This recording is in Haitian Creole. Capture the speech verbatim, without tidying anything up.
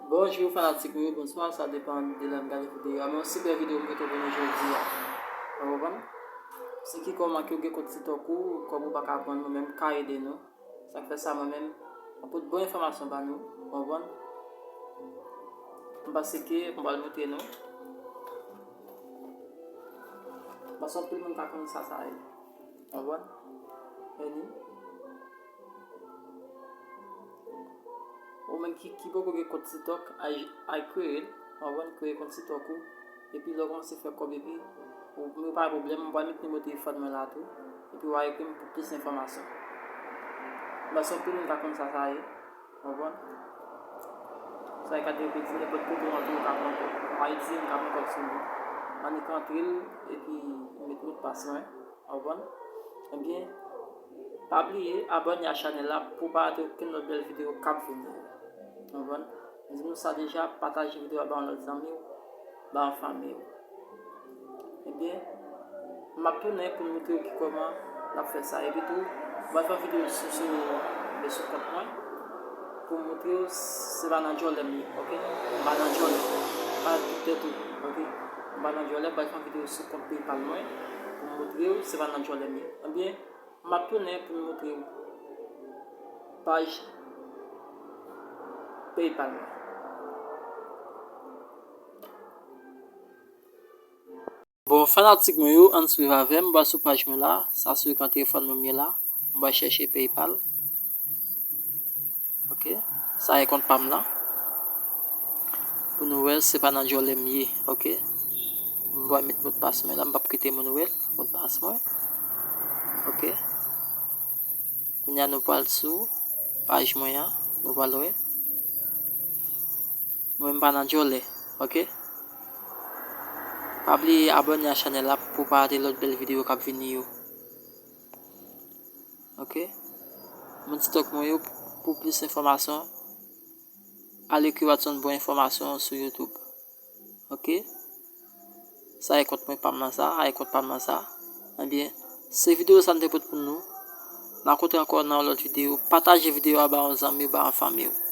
Bonjou fanatik mwen yo, bonswa, sa depann de lè n gade videyo a, men yon sipè videyo m pote pou nou jodi a. Ou konprann? Se ki kòman ke w gen kont TikTok ou, kòb ou pa ka pran, mwen menm m ka ede nou. Sa k fè sa mwen menm, mwen pot bon enfòmasyon ba nou, ou konprann? M pase ke, mwen pral montre nou. Paske anpil moun pa konn sa sa ye. Ou konprann? Vini. Ou menm ki, ki poko gen kont TikTok, al, al kreye l. Ou konprann? Kreye kont TikTok ou. Epi lè w kòmanse fè kòb epi, ou, ou pa gen pwoblèm, mwen pral met nimewo telefòn mwen la tou. Epi w a ekri m pou plis enfòmasyon. Paske anpil moun pa konn sa sa ye. Ou konprann? Sa e ka te repeti nenpòt kote w antre, ou ka pran kòb. Ann Ayiti, m ka pran kòb sou li. Annik antre l, epi m met modpas mwen. Ou konprann? Ebyen, pa bliye abòne a chanèl la pou w pa rate okenn lòt bèl videyo k ap vini. Ou konprann? M di nou sa deja, pataje videyo a ba yon lòt zanmi w, ba yon fanmi w. Ebyen, m ap tounen pou m montre w ki kòman n ap fè sa. Epi tou, m pral fè yon videyo sou, sou, sou kont mwen pou m montre w se pa nan djòlè m ye, oke? M pa nan djòlè. M pa tout tèt ou, oke? M pa nan djòlè, m pral fè yon videyo sou kont PayPal mwen pou m montre w se pa nan djòlè m ye. Ebyen, m ap tounen pou m montre w paj PayPal mwen. Bon, fanatik mwen yo, ann swiv avè m, m pral sou paj mwen la, sa sou ekran telefòn mwen m ye la, m pral chèche PayPal. Oke, sa e kont pa m la. Pou nou wè, se pa nan djòlè m ye, oke. M pral met modpas mwen la, m p ap kite moun wè l, modpas mwen. Oke. Kounye a nou pral sou paj mwen an, nou pral wè. Mwen m pa nan djòlè, oke? Pa bliye abòne a chanèl la pou w pa rate lòt bèl videyo k ap vini yo. Oke? Moun TikTok mwen yo, pou plis enfòmasyon, al ekri Watson Bon Enfòmasyon sou YouTube. Oke? Sa e kont mwen pa m nan sa, a e kont pa m nan sa. Ebyen, se videyo sa m te pote pou nou. N a kontre ankò nan yon lòt videyo. Pataje videyo a ba yon zanmi w, ba yon fanmi w.